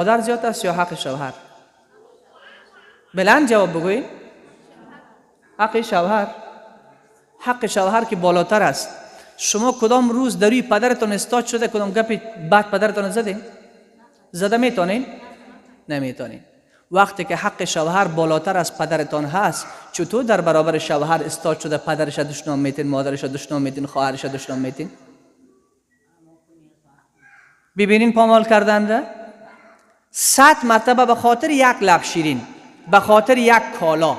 مادر زیاد است یا حق شوهر؟ بلند جواب بگوین. حق شوهر، حق شوهر که بالاتر است. شما کدام روز در روی پدرتان استاد شده کدام گپی بعد پدرتان زدین؟ زده میتونین؟ نمیتونین. وقتی که حق شوهر بالاتر از پدرتان هست، چطور در برابر شوهر استاد شده پدرش دشنام میتین، مادرش دشنام میتین، خواهرش دشنام میتین؟ ببینین پامال کردن را 100 مرتبه به خاطر یک لب شیرین، به خاطر یک کالا،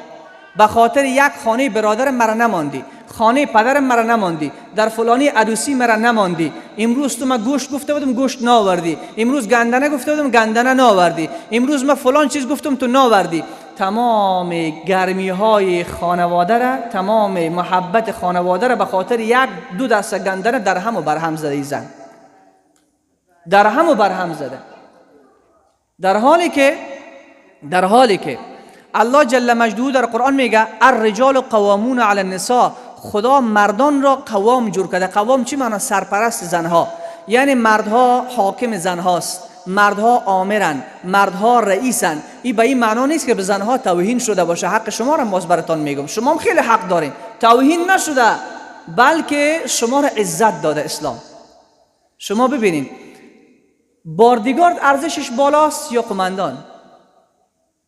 به خاطر یک خانه برادر مرا نماندی، خانه پدرم مرا نماندی، در فلانی عروسی مرا نماندی، امروز تو ما گوشت گفته بودم گوشت ناوردی، امروز گندنه گفته بودم گندنه ناوردی، امروز ما فلان چیز گفتم تو ناوردی. تمام گرمی های خانواده را، تمام محبت خانواده را به خاطر یک دو دست گندنه در هم و بر هم زده. زن در هم و بر هم زده، در حالی که الله جل مجده در قرآن میگه الرجال قوامون علی النساء. خدا مردان را قوام جور کرده. قوام چی معنا؟ سرپرست زنها. یعنی مردها حاکم زنهاست، مردها آمرن، مردها رئیسن. این به این معنا نیست که به زنها توهین شده باشه. حق شما را باز براتان میگم، شما هم خیلی حق دارین. توهین نشده، بلکه شما را عزت داده اسلام. شما ببینین، باردیگارد ارزشش بالاست یا قماندان؟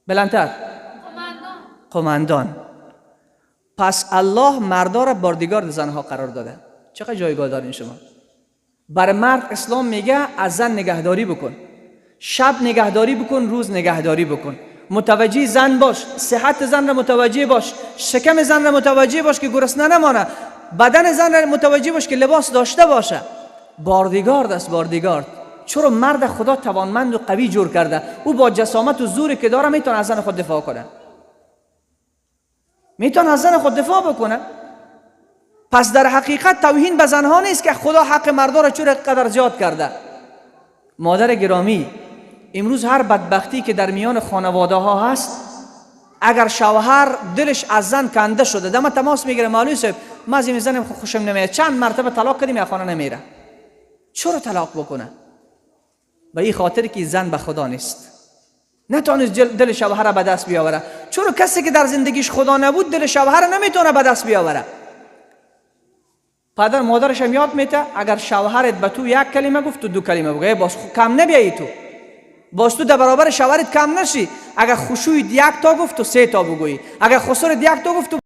بلندتر. قماندان. قماندان. پس الله مردا را باردیگارد زنها قرار داده. چقدر جایگاه دارین شما. بر مرد اسلام میگه از زن نگهداری بکن، شب نگهداری بکن، روز نگهداری بکن، متوجه زن باش، صحت زن را متوجه باش، شکم زن را متوجه باش که گرسنه نمانه، بدن زن را متوجه باش که لباس داشته باشه. باردیگارد است، باردیگارد. چرا مرد خدا توانمند و قوی جور کرده؟ او با جسامت و زوری که داره میتونه از زن خود دفاع کنه، میتونه از زن خود دفاع بکنه. پس در حقیقت توهین به زنها نیست که خدا حق مردا را چرا قدر زیاد کرده. مادر گرامی، امروز هر بدبختی که در میان خانواده ها هست، اگر شوهر دلش از زن کنده شده، دم تماس میگیره: مولوی صاحب، من از این زنم خوشم نمیاد، چند مرتبه طلاق کردیم، از خانه نمیره. چرا طلاق بکنه؟ به این خاطر که زن به خدا نیست، نتونست دل شوهر به دست بیاوره. چرا کسی که در زندگیش خدا نبود، دل شوهر نمیتونه به دست بیاوره؟ پدر مادرش هم یاد میته اگر شوهرت به تو یک کلمه گفت، تو دو کلمه بگو. باز کم نبیایی، تو باز تو در برابر شوهرت کم نشی. اگر خشویت یک تا گفت، تو سه تا بگویی. اگر خسرت یک تا گفت، تو